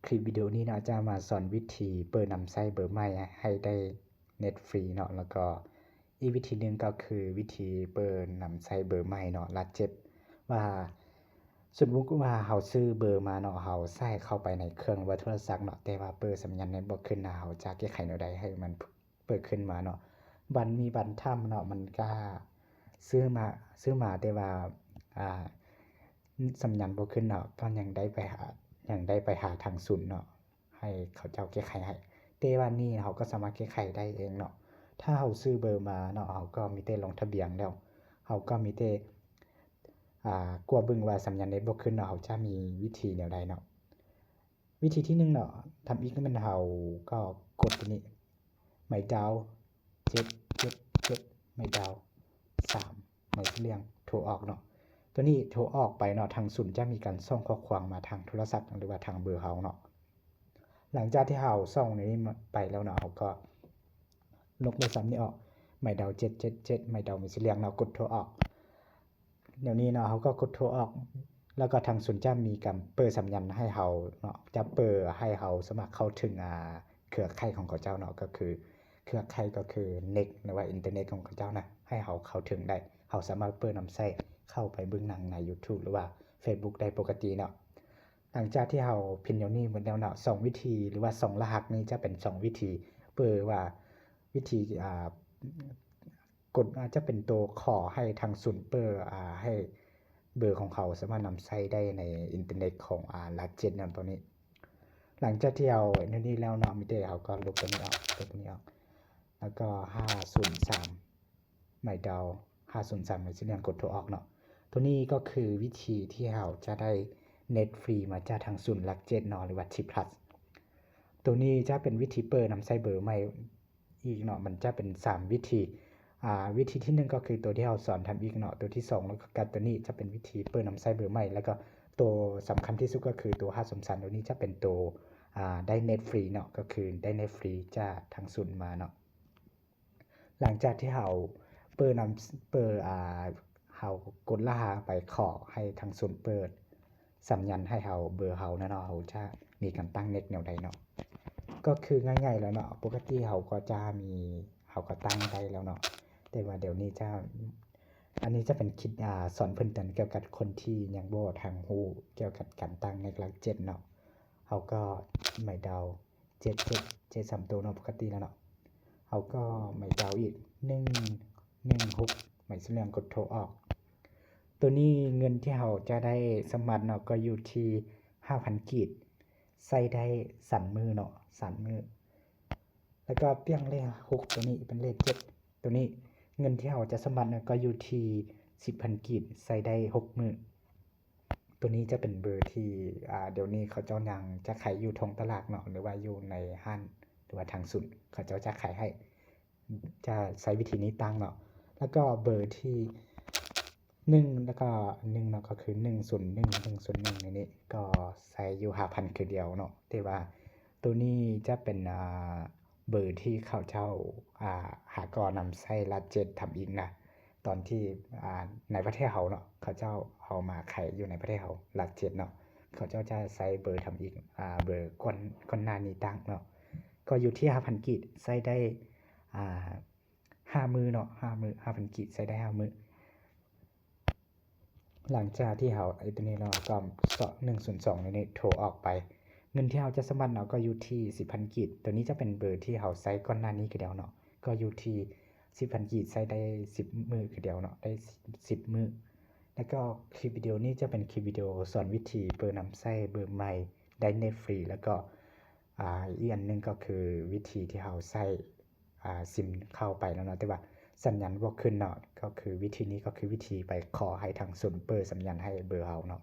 ຄລິບວິດີໂອນີ້ເນາະ ຈະມາສອນວິທີເປີນຳໃຊ້ເບີໃໝ່ໃຫ້ໄດ້ເນັດຟຣີເນາະ ແລ້ວກໍອີກວິທີໜຶ່ງກໍຄືວິທີເປີນຳໃຊ້ເບີໃໝ່ເນາະ ລັດເຈັດ ວ່າສົມມຸດວ່າເຮົາຊື້ເບີມາເນາະ ເຮົາໃສ່ເຂົ້າໄປໃນເຄື່ອງ ຫຼືວ່າໂທລະສັບເນາະ ແຕ່ວ່າເປີສຳຍານເນັດບໍ່ຂຶ້ນນະ ເຮົາຈະແກ້ໄຂແນວໃດໃຫ້ມັນ ເປີຂຶ້ນມາເນາະ ບັນມີບັນທຳເນາະ ມັນກະຊື້ມາ ຊື້ມາແຕ່ວ່າ ອ່າ ສຳຍານບໍ່ຂຶ້ນເນາະ ກໍຍັງໄດ້ໄປຫາ ຍັງໄດ້ໄປຫາທາງສູນເນາະ ໃຫ້ເຂົາເຈົ້າແກ້ໄຂໃຫ້ ແຕ່ວ່ານີ້ເຮົາກໍສາມາດແກ້ໄຂໄດ້ເອງເນາະ ຖ້າເຮົາຊື້ເບີມາເນາະ ເຮົາກໍມີແຕ່ລົງທະບຽນແລ້ວ ເຮົາກໍມີແຕ່ ອ່າ ກວດເບິ່ງວ່າສຳຍານເນັດບໍ່ຂຶ້ນເນາະ ເຮົາຈະມີວິທີແນວໃດເນາະ. ວິທີທີໜຶ່ງເນາະ ທຳອິດແມ່ນເຮົາກໍກົດຕົວນີ້ ໄມ້ດາວ ເຈັດເຈັດເຈັດ ໄມ້ດາວ ສາມ ໄມ້ສີເຫຼືອງ ໂທອອກເນາະ ຕົວນີ້ໂທອອກໄປເນາະ ທາງສູນຈະມີການສົ່ງຂໍ້ຄວາມມາທາງໂທລະສັບ ຫຼືວ່າທາງເບີເຮົາເນາະ ຫຼັງຈາກທີ່ເຮົາສົ່ງນີ້ໄປແລ້ວເນາະ ເຮົາກໍຍົກໂທລະສັບນີ້ອອກ ໄມ້ດາວ ເຈັດເຈັດເຈັດ ໄມ້ດາວ ໄມ້ສີເຫຼືອງເນາະ ກົດໂທອອກ ດຽວນີ້ເນາະ ເຮົາກໍກົດໂທອອກ ແລ້ວກໍທາງສູນຈະມີການເປີສຳຍານໃຫ້ເຮົາເນາະ ຈະເປີໃຫ້ເຮົາສາມາດເຂົ້າເຖິງ ອ່າ ເຄືອຂ່າຍຂອງເຂົາເຈົ້າເນາະ ກໍຄືເຄືອຂ່າຍກໍຄືເນັດ ຫຼືວ່າອິນເຕີເນັດຂອງເຂົາເຈົ້ານະ ໃຫ້ເຮົາເຂົ້າເຖິງໄດ້ ເຮົາສາມາດເປີນຳໃຊ້ເຂົ້າໄປເບິ່ງໜັງໃນຢູທູບ ຫຼືວ່າເຟສບຸກໄດ້ປົກກະຕິເນາະ. ຫຼັງຈາກທີ່ເຮົາພິມດຽວນີ້ໝົດແລ້ວເນາະ ສອງວິທີ ຫຼືວ່າສອງລະຫັດນີ້ຈະເປັນສອງວິທີ ເປີວ່າວິທີ ອ່າ ກົດ ອາດຈະເປັນໂຕຂໍໃຫ້ທາງສູນເປີ ອາ ໃຫ້ເບີຂອງເຂົາສາມາດນຳໃຊ້ໄດ້ໃນອິນເຕີເນັດຂອງ ອາ ລັດເຈັດເນາະ ຕົວນີ້. ຫຼັງຈາກທີ່ເຮົາເຮັດແນວນີ້ແລ້ວເນາະ ມີແຕ່ເຮົາກໍລົບຕົວນີ້ອອກ ລົບຕົວນີ້ອອກ ແລ້ວກໍຫ້າສູນສາມ ໄມ້ດາວ ຫ້າສູນສາມ ໄມ້ສີເຫຼືອງ ກົດໂທອອກເນາະ. ຕົວນີ້ກໍຄືວິທີທີ່ເຮົາຈະໄດ້ເນັດຟຣີມາຈາກທາງສູນຫຼັກເຈັດເນາະ ຫຼືວ່າທີພລັສ ຕົວນີ້ຈະເປັນວິທີເປີນຳໃຊ້ເບີໃໝ່ ອີກເນາະ ມັນຈະເປັນສາມວິທີ ອ່າ ວິທີທີໜຶ່ງກໍຄືຕົວທີ່ເຮົາສອນທຳອິດເນາະ ຕົວທີສອງ ແລ້ວກໍກັບຕົວນີ້ຈະເປັນວິທີເປີນຳໃຊ້ເບີໃໝ່ ແລ້ວກໍໂຕສຳຄັນທີ່ສຸດກໍຄືຕົວຫ້າສູນສາມ ຕົວນີ້ຈະເປັນໂຕ ອ່າ ໄດ້ເນັດຟຣີເນາະ ກໍຄືໄດ້ເນັດຟຣີຈາກທາງສູນມາເນາະ. ຫຼັງຈາກທີ່ເຮົາເປີນຳ ເປີ ອ່າ ເຮົາກົດລະຫັດໄປຂໍໃຫ້ທາງສູນເປີ ສຳຍານໃຫ້ເຮົາ ເບີເຮົານະເນາະ ເຮົາຈະມີການຕັ້ງເນັດແນວໃດເນາະ ກໍຄືງ່າຍໆແລ້ວເນາະ ປົກກະຕິເຮົາກໍຈະມີ ເຮົາກໍຕັ້ງໄດ້ແລ້ວເນາະ ແຕ່ວ່າດຽວນີ້ຈະ ອັນນີ້ຈະເປັນຄລິບ ອາ ສອນເພີ່ມເຕີມກ່ຽວກັບຄົນທີ່ຍັງບໍ່ທັນຮູ້ກ່ຽວກັບການຕັ້ງເນັດຫຼັກເຈັດເນາະ ເຮົາກໍໄມ້ດາວ ເຈັດເຈັດເຈັດ ສາມໂຕເນາະ ປົກກະຕິແລ້ວເນາະ ເຮົາກໍໄມ້ດາວອີກ ໜຶ່ງໜຶ່ງຫົກ ໄມ້ສີເຫຼືອງ ກົດໂທອອກ. ໂຕນີ້ເງິນທີ່ເຮົາຈະໄດ້ສະໝັກເນາະ ກໍຢູ່ທີ່ຫ້າພັນກີບ ໃຊ້ໄດ້ສາມມື້ເນາະ ສາມມື້ ແລ້ວກໍປ່ຽນເລກຫົກ ໂຕນີ້ເປັນເລກເຈັດ ໂຕນີ້ເງິນທີ່ເຮົາຈະສະໝັກເນາະ ກໍຢູ່ທີ່ສິບພັນກີບ ໃຊ້ໄດ້ຫົກມື້. ໂຕນີ້ຈະເປັນເບີທີ່ ອ່າ ດຽວນີ້ເຂົາເຈົ້າຍັງຈະຂາຍຢູ່ທ້ອງຕະຫຼາດເນາະ ຫຼືວ່າຢູ່ໃນຮ້ານ ຫຼືວ່າທາງສູນ ເຂົາເຈົ້າຈະຂາຍໃຫ້ ຈະໃຊ້ວິທີນີ້ຕັ້ງເນາະ ແລ້ວກໍເບີທີໜຶ່ງ ແລ້ວກໍໜຶ່ງເນາະ ກໍຄືໜຶ່ງສູນໜຶ່ງ ໜຶ່ງສູນໜຶ່ງ ໃນນີ້ກໍໃຊ້ຢູ່ຫ້າພັນຄືດຽວເນາະ ແຕ່ວ່າໂຕນີ້ຈະເປັນ ອ່າ ເບີທີ່ເຂົາເຈົ້າ ອ່າ ຫາກໍນຳໃຊ້ລັດເຈັດທຳອິດນະ ຕອນທີ່ ອ່າ ໃນປະເທດເຮົາເນາະ ເຂົາເຈົ້າເອົາມາຂາຍຢູ່ໃນປະເທດເຮົາ ຫຼັກເຈັດເນາະ ເຂົາເຈົ້າຈະໃຊ້ເບີທຳອິດ ອ່າ ເບີກ່ອນ ກ່ອນໜ້ານີ້ຕັ້ງເນາະ ກໍຢູ່ທີ່ຫ້າພັນກີບ ໃຊ້ໄດ້ ອ່າ ຫ້າມື້ເນາະ ຫ້າມື້ ຫ້າພັນກີບ ໃຊ້ໄດ້ຫ້າມື້. ຫຼັງຈາກທີ່ເຮົາເຮັດຕົວນີ້ແລ້ວ ກໍເຊາະ ໜຶ່ງສູນສອງ ໂຕນີ້ໂທອອກໄປ ເງິນທີ່ເຮົາຈະສະໝັກເນາະ ກໍຢູ່ທີ່ສິບພັນກີບ ໂຕນີ້ຈະເປັນເບີທີ່ເຮົາໃຊ້ກ່ອນໜ້ານີ້ຄືດຽວເນາະ ກໍຢູ່ທີ່ສິບພັນກີບ ໃຊ້ໄດ້ສິບມື້ຄືດຽວເນາະ ໄດ້ສິບມື້ ແລ້ວກໍຄລິບວິດີໂອນີ້ຈະເປັນຄລິບວິດີໂອສອນວິທີເປີນຳໃຊ້ເບີໃໝ່ໄດ້ເນັດຟຣີ ແລ້ວກໍ ອ່າ ອີກອັນໜຶ່ງກໍຄືວິທີທີ່ເຮົາໃຊ້ ອ່າ ຊິມເຂົ້າໄປແລ້ວເນາະ ແຕ່ວ່າສັນຍານບໍ່ຂຶ້ນເນາະ ກໍຄືວິທີນີ້ກໍຄືວິທີໄປຂໍໃຫ້ທາງສູນເປີສັນຍານໃຫ້ເບີເຮົາເນາະ.